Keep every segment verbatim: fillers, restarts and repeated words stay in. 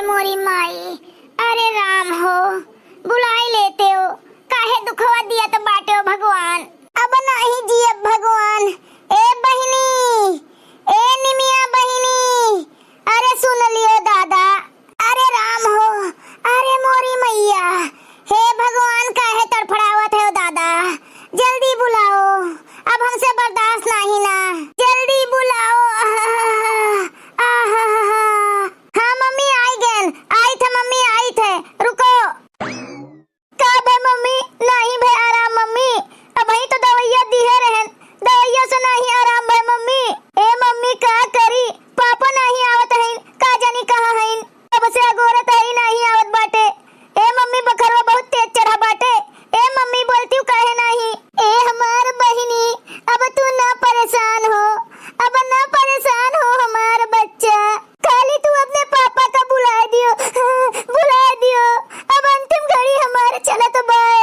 मोरी माई, अरे राम हो, बुलाई लेते हो, काहे दुखवा दियत बाटे हो भगवान। अब नाही जियब भगवान। ए बहिनी, ए निमिया बहिनी, अरे सुन लियो दादा, अरे राम हो, अरे मोरी मैया, हे भगवान काहे तड़फड़ावत हो दादा, जल्दी बुलाओ, अब हमसे बर्दाश्त नाही ना, जल्दी बुलाओ। आह, आह, आह, आह। हाँ मम्मी, आई गन, आई थे मम्मी, आई थे, रुको। का भे मम्मी, नाही भे आराम मम्मी, अबही तो दवैया दिहे रहन, दवैया से नाही आराम भे मम्मी। ए मम्मी का करी, पापा नाही आवत हईन, का जानी कहाँ हईन, कब से अगोरत हई नाही आवत बाटे। ए मम्मी बखरवा बहुत तेज चढ़ा बाटे। ए मम्मी बोलती हूँ काहे नाही। ए हमार बहिनी, अब तू ना परेशान हो, अब ना परेशान हो हमार बच्चा। खाली तू अपने पापा का बुलाए दियो, बुलाए दियो। अब अंतिम घड़ी हमार चलत बाए।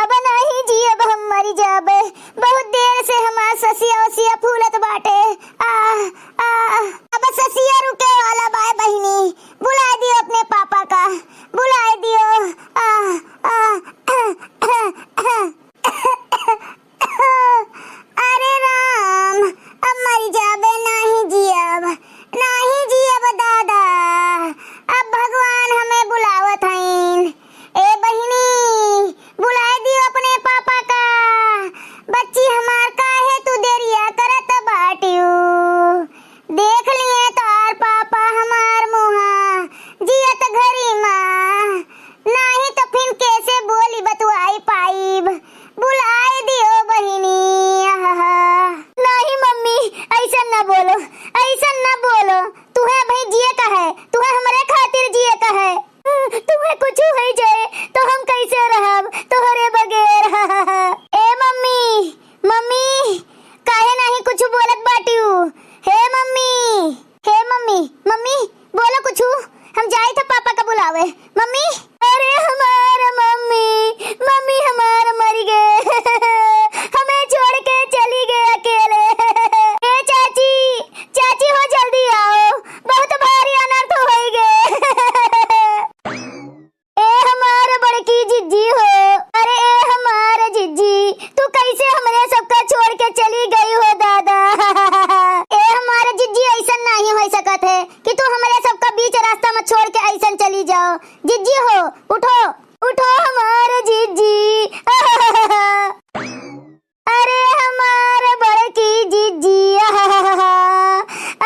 अब नाही जी, अब हम मरी जाबे। बहुत देर से हमार ससिया ओसिया फूलत बाटे। आ, आ, अब ससिया रुके वाला बाए बहिनी। बुलाए दियो अपने पापा का, बुलाए दियो। आ, आ, अरे राम, अब मर जाबे, नाही जियब, नाही जियब दादा, अब भगवान हमें बुलावत हईन। ए बहिनी, बुलाए दियो अपने पापा का, बच्ची हमार काहे तू देरिया करत बाटियो। देख लिए तोर पापा हमार मुहा जियत घरी मा, नाही तो फिन कैसे बोली बतुआई पाइब। बुलाए दियो बहिनी, आहा। नाही मम्मी, ऐसन ना बोलो, ऐसन ना बोलो। तुहे भाई जिए का है, तुहे हमरे खातिर जिए का है। तुहे कुछ हो जाए तो हम कैसे रहब तोहरे बगैर? ए मम्मी, मम्मी, काहे नाही कुछ बोलत बाटियो? हे मम्मी, हे मम्मी, मम्मी, बोलो कुछ, हम जाई था पापा का बुलावे। मम्मी, अरे हमार मम्मी, मम्मी हमार मर गए, हमें छोड़ के चली गए अकेले। ए चाची, चाची हो जल्दी आओ, बहुत भारी अनर्थ हो गए। ए हमार बड़की जिज्जी हो, अरे ए हमार जिज्जी, तू कैसे हमरे सबका छोड़ के चली गई हो दादा? ए हमार जिज्जी, ऐसन नाही हो सकत है कि तू हमरे सबका बीच रास्ता में छोड़ के ऐसन चली जाओ। जिज्जी हो, उठो, उठो हमार जिज्जी। अरे हमार बड़की जिज्जी, आहा।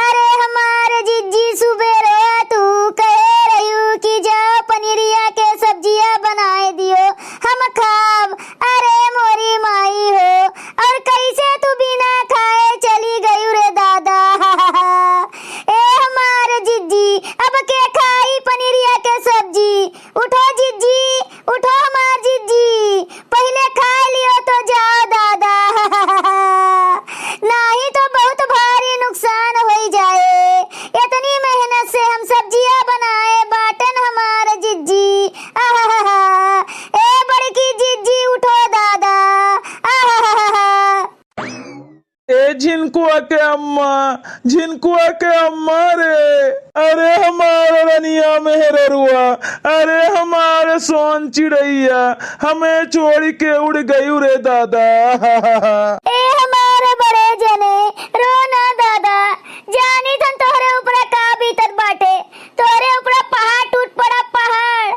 अरे हमार जिज्जी, सुबेरे तू कहे रहियो कि जा पनीरिया के सब्जिया बनाए दियो, हम खाब। अरे मोरी माई हो, और कैसे तू बिना खाए चली गयू रे दादा? ए हमार जिज्जी, अब के खाई पनीरिया के सब्जी? उठो जिज्जी, उठो हमार जिज्जी, पहिले खाए लियो तो जाओ दादा। नाही तो बहुत भारी नुकसान होई जाए। इतनी मेहनत से हम सब्जिया बनाए बाटन हमार जिज्जी। आहा, ए बड़की जिज्जी उठो दादा। आहा, ए झिनकुआ के अम्मा, झिनकुआ के अम्मा रे, अरे हमार रनिया मेहररुआ, अरे हमार सोन चिड़ैया, हमें छोड़ के उड़ गयू रे दादा। ए हमार बड़े जने, रो ना दादा, जानी थन तोहरे ऊपरा का बीतत बाटे, तोहरे ऊपरा पहाड़ टूट पड़ा, पहाड़।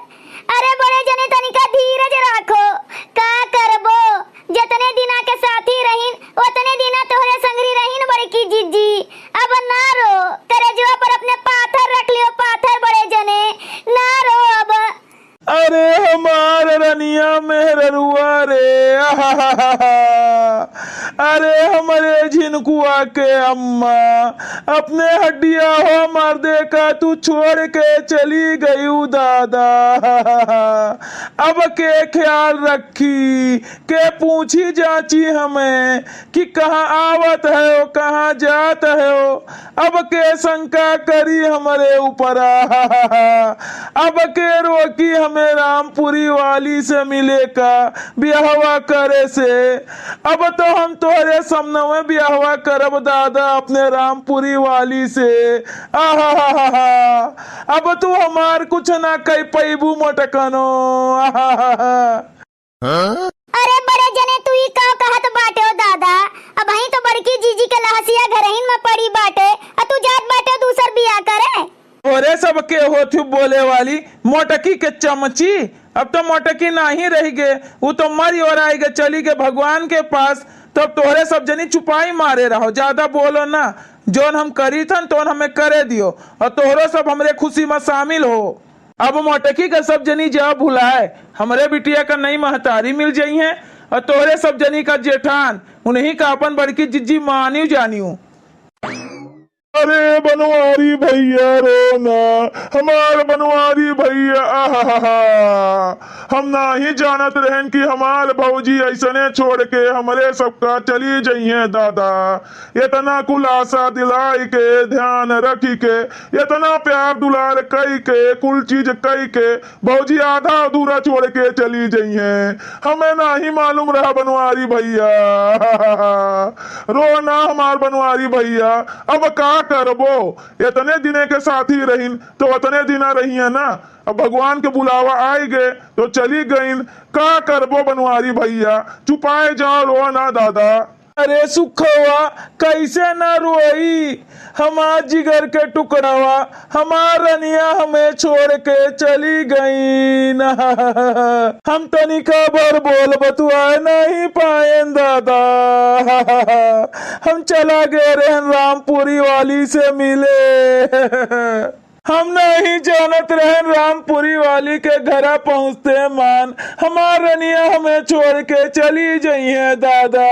अरे बड़े जने, तनिका धीरज राखो, का करबो, जतने दिना के साथी रहिन, ओतने दिना तोहरे संगरी रहिन बड़की जिज्जी। अब ना रो, करेजवा पर अपने पाथर रख लियो, पाथर बड़े जने, ना रो अब। अरे हमार रनिया मेहररुआ रे, आहा। अरे हमरे झिनकुआ के अम्मा, अपने हड्डिया हो मर्दे का तू छोड़ के चली गयू दादा। अब के ख्याल रखी, के पूछी जांची हमें कि कहाँ आवत हो, कहाँ जात हो? अब के शंका करी हमरे ऊपर? अब के रोकी हमें रामपुरी वाली से मिले का, बियाहवा करे से? अब तो हम तोहरे सामने बियाहवा करब दादा, अपने राम पुरी वाली से। आहाहाहा। अब तू हमार कुछ ना कइ पइबू मोटकनो। आहाहाहा। अरे बड़े जने, तू ई का कहत बाटे हो दादा? अबहीं तो बड़की जीजी के लहसिया घरहिन में पड़ी बाटे, आ तू जात बाटे दूसर बियाह करे। तोहरे सबके होत हूँ बोले वाली मोटकी के चमची। अब तो मोटकी नाही रहि गे, उ तो मरि ओराइ गे, चली गे भगवान के पास। तब तोहरे सब जनी चुपाई मारे रहो, ज्यादा बोलो ना। जौन हम करी थन तौन हमें करे दियो, और तोहरो सब हमरे खुशी में शामिल हो। अब मोटकी का सब जनी जा भुलाए, हमरे बिटिया का नई महतारी मिल जइहें, और तोहरे सब जनी का जेठान, उन्हीं का अपन बड़की जिज्जी मानियो जानियो। अरे बनवारी भइया रो ना, हमार बनवारी भइया, आहाहा। हम नाही जानत रहन कि हमार भौजी अइसने छोड़ के हमरे सबका चली जइहें दादा। एतना कुल आसा दिलाइ के, ध्यान रखि के, एतना प्यार दुलार कइ के, कुल चीज कइ के, भौजी आधा अधूरा छोड़ के चली जइहें। हमें नाही मालूम रहा बनवारी भइया। रो ना हमार बनवारी भइया, अब का करबो? एतने दिने के साथी रहिन, तो ओतने दिना रहिहें ना। अब भगवान के बुलावा आइ गे, तो चली गइन। का करबो बनवारी भइया, चुपाए जाओ, रो ना दादा। अरे सुखवा, कइसे ना रोई, हमार जिगर के टुकड़वा, हमार रनिया हमें छोड़ के चली गइन। हम तनिका भर बोल बतुआए नहीं पाएन दादा। हम चला गए रहन रामपुरी वाली से मिले। हम नहीं जानत रहन रामपुरी वाली के घरा पहुँचते मान हमार रनिया हमें छोड़ के चली जइहें दादा।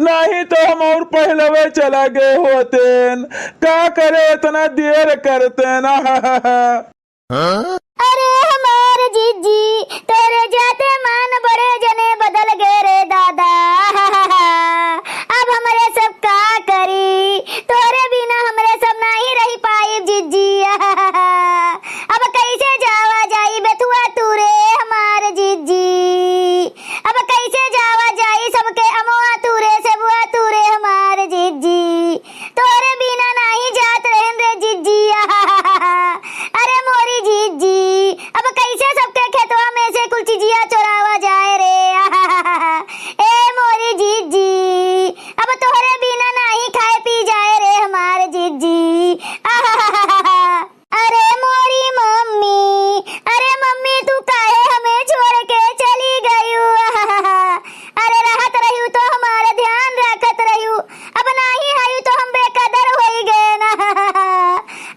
नहीं तो हम और पहलवे चला गए होतेन। का करे इतना देर करतेन। अरे हमार जिज्जी, तोरे जाते मान बड़े जने बदल गए रे दादा। अब हमरे सब का करी, तोरे बिना हमरे सब नाही रहि पाइब जिज्जी। अब कइसे जावा जाई बेथुआ तूरे हमार जिज्जी, अब कइसे जावा जाई सबके अमवा तूरे सेबुआ तूरे हमार जिज्जी। तोरे बिना नाही जात रहन रे जिज्जी। अरे मोरी जिज्जी, अब कइसे सबके खेतवा में से कुल चिजिया चोरावा जाए रे। ए मोरी जिज्जी, अब तोहरे बिना नाही खाए पी जाए रे हमार जिज्जी। अरे मोरी मम्मी, अरे मम्मी तू काहे हमें छोड़ के चली गयू? अरे रहत रह्यू तो हमार ध्यान रखत रह्यू, अब नाही हयू तो हम बेकदर होई गए ना।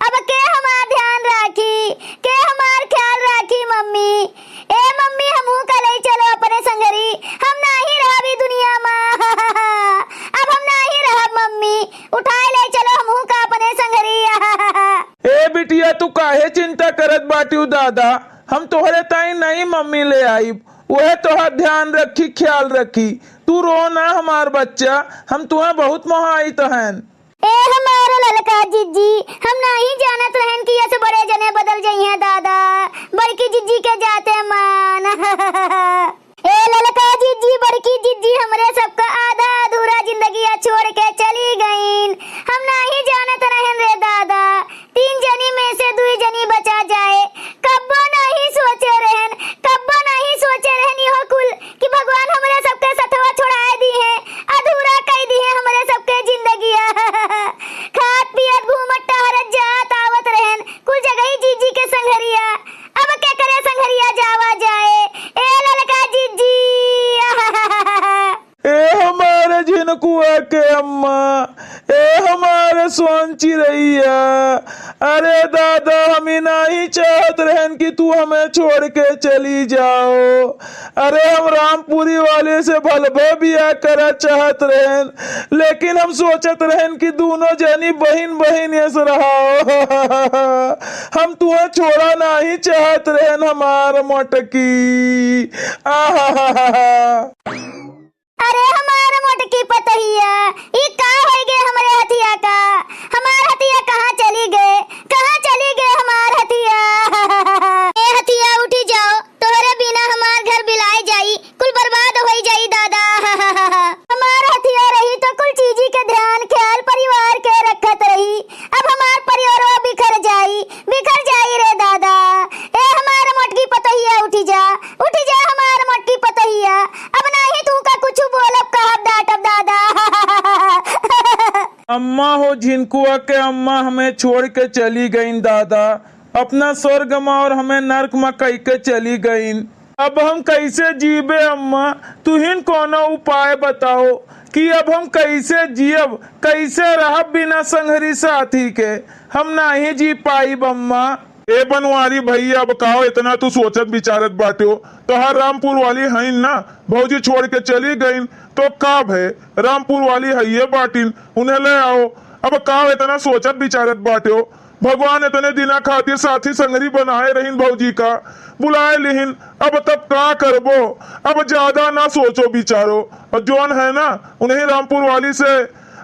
अब के हमार ध्यान राखी, के हमार ख्याल राखी मम्मी? ए मम्मी, हमहू का लई चलो अपने संघरी, हम नाही रहब ई दुनिया मा। अब हम नाही रहब मम्मी, उठाए लई चलो हमहू का अपने संघरी। ए बिटिया, तू काहे चिंता करत बाटिउ दादा? हम तोहरे ताई नहीं मम्मी ले आइब, उहे तोहार ध्यान रखी, ख्याल रखी। तू रो ना हमार बच्चा, हम तुहें बहुत मोहाइत हन। ए हमार ललका जिज्जी, हम नाही जानत रहन कि ऐसे बड़े जने बदल जइहें दादा, बड़की जिज्जी के जाते मान। ए ललका जिज्जी, बड़की जिज्जी, हमरे सबका आधा अधूरा जिंदगिया छोड़ के चली गईन। हम नाही जानत रहन रे दादा, तीन जनी में से दुई जनी बचा जाए। कब्बो नाही सोचे रहन, कब्बो नाही सोचे रहन इहो कुल कि भगवान हमरे सबके सथवा छोड़ाए दिहे, अधूरा कई दिहे हमरे सबके जिंदगिया। खात पियत घूमत टहरत जात आवत रहन कुल जगही जिज्जी के संघरिया। अब केकरे संघरिया जावा जाए, ए ललका जिज्जी। ए हमारे झिनकुआ के अम्मा, ए हमारे सोन चिरैया, अरे दादा, हम ही नाही चाहत रहन कि तू हमें छोड़ के चली जाओ। अरे हम रामपुरी वाले से भलभे बियाह करा चाहत रहन, लेकिन हम सोचत रहन कि दोनों जनी बहिन बहिन यस रहा। हम तुहें छोड़ा नाही चाहत रहन हमार मोटकी। आहा। अरे हमार मोटकी पतहिया, ई का होई गे हमरे हथिया का? हमार हथिया कहाँ चली गे? कहाँ चली गे हमार हथिया? ए हथिया उठी जाओ, तोहरे बिना हमार घर बिलाए जाई, कुल बर्बाद होई जाई दादा। हमार हथिया रही तो कुल चीजी के ध्यान ख्याल परिवार ओ झिनकुआ के अम्मा हमें छोड़ के चली गईन दादा, अपना स्वर्ग मा और हमें नर्क मा कई के चली गईन। अब हम कैसे जीबे अम्मा, तुहिन कोनो उपाय बताओ कि अब हम कैसे जियब, कैसे रहब बिना संघरी साथी के, हम नाही जी पाइब अम्मा। ए बनवारी भैया, अब काओ इतना तू सोचत विचारत बाट्यो? तोहार रामपुर वाली हईन ना, भौजी छोड़ के चली गईन, तो का भय, रामपुर वाली हइये बाटिन, उन्हें ले आओ। अब काओ इतना सोचत विचारत बाट्यो? भगवान इतने दिना खातिर साथी संगरी बनाए रहिन भौजी का, बुलाए लिहिन, अब तब का करबो? अब ज्यादा ना सोचो विचारो, और जौन है ना, उन्हें रामपुर वाली से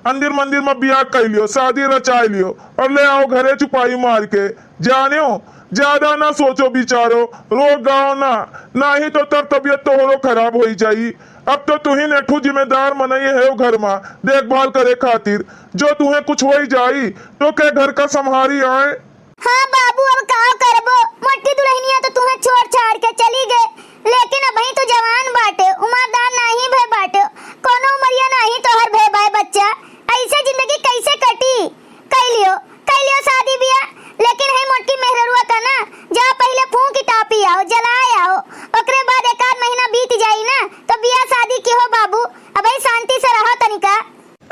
अंदिर मंदिर में बियाह कर लियो, शादी रचाए लियो और ले आओ घरे चुपाई मार के। जान्यो, ज्यादा ना सोचो विचारो, रो गाओ ना, नाही तो तब तबियत तोहरो खराब होई जाई। अब तो तुहिन एक ठो जिम्मेदार मनई है घर मा देखभाल करे खातिर, जो तुहें कुछ होई जाई तो के घर का संभारी आए? हाँ बाबू, अब का करबो, मोटकी दुल्हनिया तो तुहें छोड़ छाड़ के चली गए, लेकिन अबहीं तू जवान बाटे, उमरदार नाही भय बाटे, कोनो उमरिया नाही तोहर भय बाय बच्चा, ऐसे जिंदगी कैसे कटी? कई लियो, कई लियो शादी बियाह, लेकिन है मोटकी मेहररुआ का ना, जा पहिले फूंक टापी आओ, जलाए आओ, ओकरे बाद एक आध महीना बीत जाई ना, तो बियाह शादी की हो बाबू, अबहीं शांति से रहो तनिका।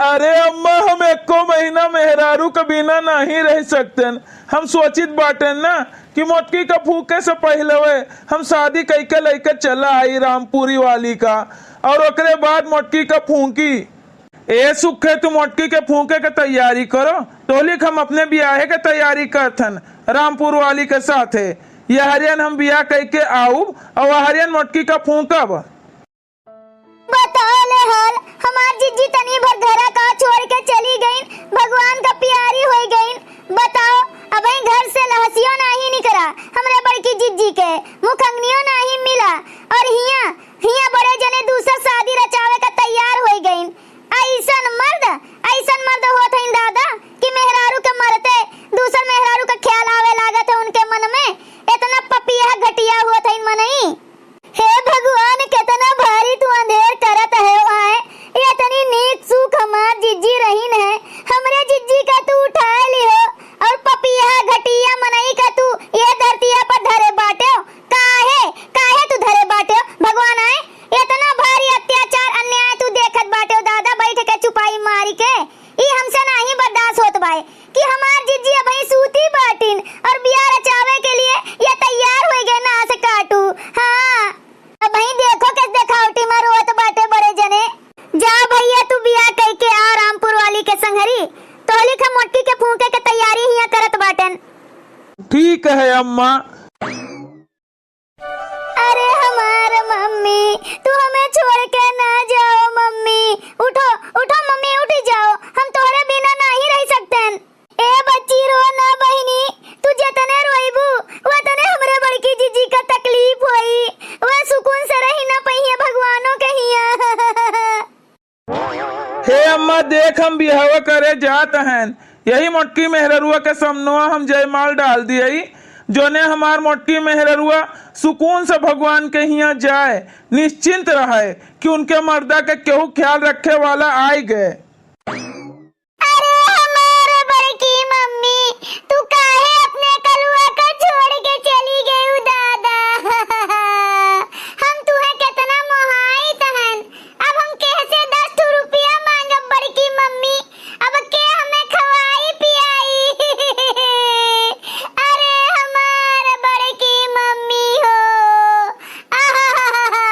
अरे अम्मा, हम एको महीना मेहरारू के बिना नाही रह सकतेन। हम सोचित बाटेन ना कि मोटकी का फूंके से पहिलवे हम शादी कइके लइके चला आई रामपुरी वाली का, और ओकरे बाद मोटकी का फूंकी। ए सुखे, तू मोटकी के फूंके के तैयारी करो, तोहलिक हम अपने बियाहे के तैयारी करथन रामपुर वाली के साथे। यहरियन हम बियाह कइके आउब और वहरियन मोटकी का फूंकब। बताओ ले हाल, हमार जिज्जी तनी भर घरा का छोड़ के चली गईन, भगवान का प्यारी होई गईन। बताओ, अबहीं घर से लहसियो नाही निकरा, हमरे बड़की जिज्जी के मुखंगनियो नाही मिला, और हिया, हिया बड़े जने दूसर शादी रचावे का तैयार होई गईन। ऐसन मर्द, ऐसन मर्द होत हईन दादा कि मेहरारू के मरते दूसर मेहरारू का ख्याल आवे लागत है उनके मन में। इतना पपिया घटिया होत हईन मनई। हे भगवान, केतना भारी तू अंधेर करत है आए। इतनी नीक सुख हमार जिज्जी रहीन है, हमरे जिज्जी का तू उठाए लिहो और पपिया घटिया मनई का तू ये धरतिया पर धरे बाटेव। काहे, काहे तू धरे बाटेव भगवान आए? इतना भारी अत्याचार अन्याय तू देखत बाटेव दादा, बैठ के चुपाई मारी के, ई हमसे नाही बर्दाश्त होत बाए। कि हमार जिज्जी अबहीं सूती बाटिन और बियाह रचावे के लिए ये तैयार होई गए नास काटू। हाँ, अबहीं देखो किस देखावटी में रोत बाटे बड़े जने। जा भैया, तू बियाह कइके आ रामपुर वाली के संघरी, तोहलिक हम मोटकी के फूंके के तैयारी हियां करत बाटेन। ठीक है अम्मा। अरे हमार मम्मी, तू हमें छोड़ के ना जाओ मम्मी। उठो, उठो मम्मी, उठ जाओ, हम तोहरे बिना नाही रह सकतेन। ए बच्ची, रो ना बहिनी, तू जतने रोइबू, वतने हमरे बड़की जिज्जी का तकलीफ होई, वह सुकून से रही ना पइहे भगवानों के हिया। हे अम्मा, देख, हम बियाह करे जात हन, यही मोटकी मेहररुआ के समनवा हम जयमाल डाल दियई, जोने हमार मोटकी मेहररुआ सुकून से भगवान के हियां जाए, निश्चिंत रहे कि उनके मर्दा के केहू ख्याल रखे वाला आइ गए। अरे हमार बड़की मम्मी, तू काहे अपने कलुआ का छोड़ के चली गयू दादा? हम तुहे केतना मोहाइत हन, अब हम केह से दस ठो रुपया मांगब बड़की मम्मी, अब के हमें खवाई पियाई? अरे हमार बड़की मम्मी हो। आहाहाहा।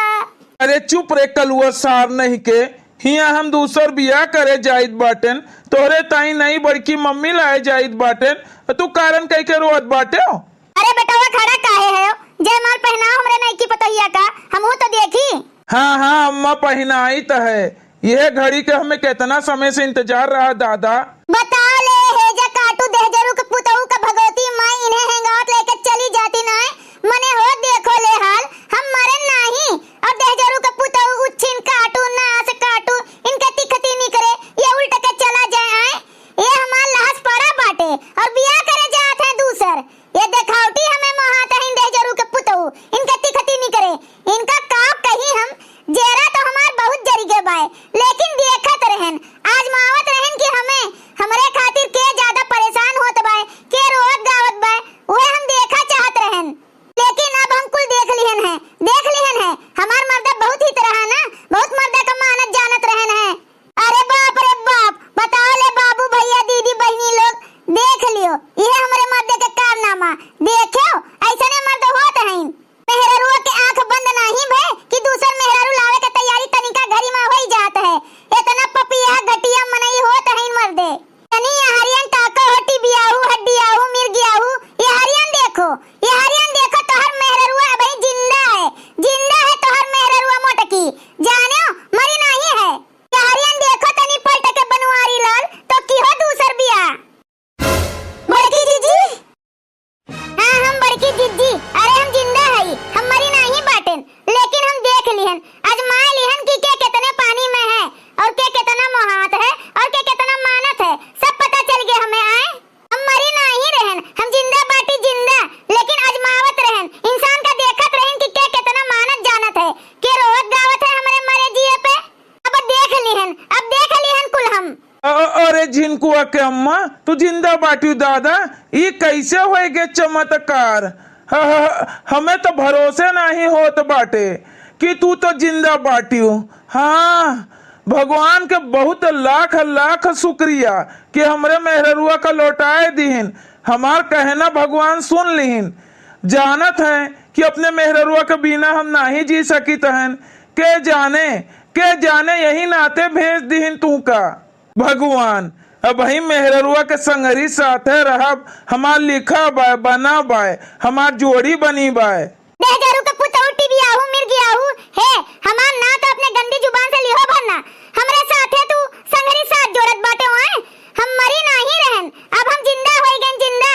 अरे चुप रे कलुआ सार नहीं के, हियां हम दूसर बियाह करे जाइत बाटेन, तोहरे ताई नई बड़की मम्मी लाए जाइत बाटेन, तू कारण कह के रोत बाटे हो? अरे बेटवा, खड़ा काहे है? जयमाल पहनाओ हमरे नईकी पतोहिया का, हमहू तो देखी। हाँ, हाँ, अम्मा, पहनाई त है। यह घड़ी के हमें कितना समय से इंतजार रहा, दादा। बताओ ले, हे जा काटू देहजरू के पुतऊ का भगवती माई इन्हें हेंगावत लेके चली जाती नाय। मने हो देखो ले हाल, हम मरे नाही। और देहजरू के पुतऊ उच्छिन काटू, नास काटू, इनके तिखती निकरे, ये उल्ट के चला जाए आए। ये हमार लहस पड़ा बाटे और बियाह करे जात है दूसर। ये देखावटी हमें महातहीन देहजरू के पुतऊ, इनके तिखती निकरे, इनका का कही हम, जेरा तो हमार बहुत जरी गए बाय, लेकिन देखत रहन, आजमावत रहन कि हमें, हमरे लिहन, आजमाए लिहन कि के केतने पानी में है और के केतना मोहात है और के केतना मानत है, सब पता चल गया हमें। आए, हम मरी नाही रहन, हम जिंदा बाटी जिंदा, लेकिन आजमावत रहन, इंसान का देखत रहन कि के केतना मानत जानत है, के रोवत गावत है हमरे मरे जिए पे। अब देख लिहन, अब देख लिहन कुल हम। अ-, अ-, अरे झिनकुआ के अम्मा, तू जिंदा बाटिउ दादा, ई कैसे होए गे चमत्कार? ह-, ह-, ह-, हमें तो भरोसे नाही होत बाटे कि तू तो जिंदा बाटिउ। हाँ, भगवान के बहुत लाख लाख शुक्रिया कि हमरे मेहररुआ का लौटाए दिहिन। हमार कहना भगवान सुन लिहिन। जानत हैं कि अपने मेहररुआ के बिना हम नाही जी सकित हन। के जाने, के जाने यही नाते भेज दिहिन तू का। भगवान, अबहीं मेहररुआ के संगरी साथे रहब, हमार लिखा बाय, बना बाय, हमार जोड़ी बनी बाय। बेहजारू के पुतऊ टिबियाहू मिर्गियाहू, हे, हमार नाव तो अपने गंदी जुबान से लिहो भर ना। हमरे साथे तू संगरी साथ जोड़त बाटे ओए। हम मरी नाही रहन, अब हम जिंदा होई गन जिंदा।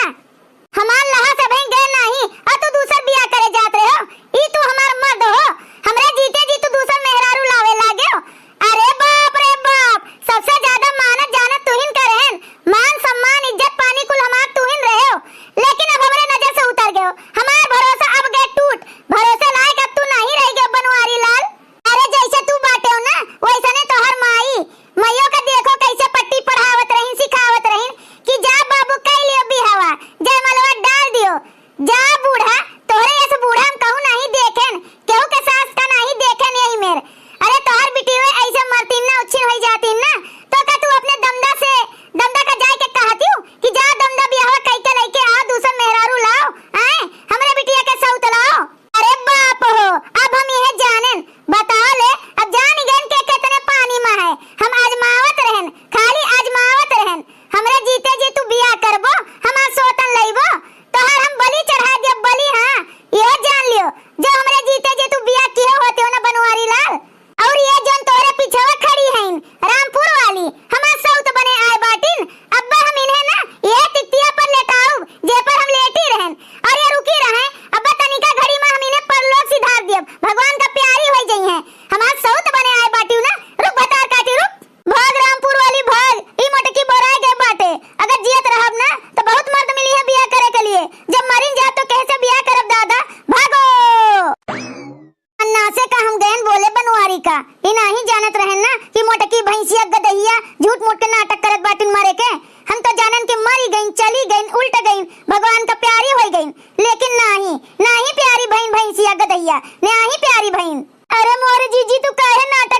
हमार लहा सबहीं गए नाही, अ तू दूसर बियाह करे जात रहे हो। ई तू हमार मर्द हो, हमरे जीते जी तू दूसर मेहरारू लावे लागे हो। अरे बाप रे बाप, सबसे ज्यादा मानत जानत तुहिन का रहन, मान सम्मान इज्जत पानी कुल हमार तुहिन रहे हो, लेकिन अब हमरे नजर से उतर गए हो। हमार भरोसा अब गए टूट, भरोसे लायक अब तू नाही रह गए बनवारी लाल। अरे जैसे तू बाटे हो ना, वैसने तोहर माई, माइयों का देखो कैसे पट्टी पढ़ावत रहीन, सिखावत रहीन कि जा बाबू कई लियो बिहावा, जयमलवा डाल दियो। जा बूढ़ा, तोहरे ऐसे बूढ़ा हम कहूँ नाही देखेन, केहू के सास का नाही देखेन यही मेर। अरे तोहर बिटियो ऐसे मरतीन ना, उच्छिन होई जातीन ना, तो का तू अपने दमदा से, दमदा का जाए के कहतियो कि जा दमदा बिहावा कई के लइके आओ, दूसर मेहरारू लाओ, आए, हमरे बिटिया के सौत लाओ। अरे बाप हो, अब हम यह जानेन, बताओ ले, अब जान गएन के कितने पानी में है। हम आजमावत रहन, खाली आजमावत रहन। हमरे जीते जी तू बियाह करबो, हमार सोतन लइबो, तोहार हम बलि चढ़ा दियो, बलि। हाँ, यह जान लियो, जो हमरे जीते जी तू बियाह किए होते हो ना बनवारी लाल, और ये जौन तोहरे पिछवा खड़ी हईन, रामपुर वाली, हमार सौत बने आए बाटिन। अब्बा हम इन्हें ना ये तित्तिया पर लेटाउब, जे पर हम लेटी रहन, और ये रुकी रहे। अब्बा तनिका घड़ी में हम इन्हें परलोक सिधार दियब, भगवान का प्यारी होई जइहें। हमार सौत बने आए बाटिन ना, रुक भतार काटी रुक। भाग रामपुर वाली भाग, ई मोटकी बोराए गए बाटे। अगर जियत रहब ना तो बहुत मर्द मिली है बियाह करे के लिए, जब मरिन जाब तो कैसे बियाह करब दादा, भागो। अन्नासे का हम गयन बोले बनवारी का। ई नाही जानत रहन ना कि मोटकी भैंसिया गदहिया झूठ मूठ के नाटक करत बाटिन मरे के। हम तो जानन कि मरी गईन, चली गईन, उल्ट गईन, भगवान का प्यारी होई गईन। लेकिन नाही, नाही प्यारी भईन भैंसिया गदहिया, नाही प्यारी भईन। अरे मोरे जीजी, तू काहे नाटक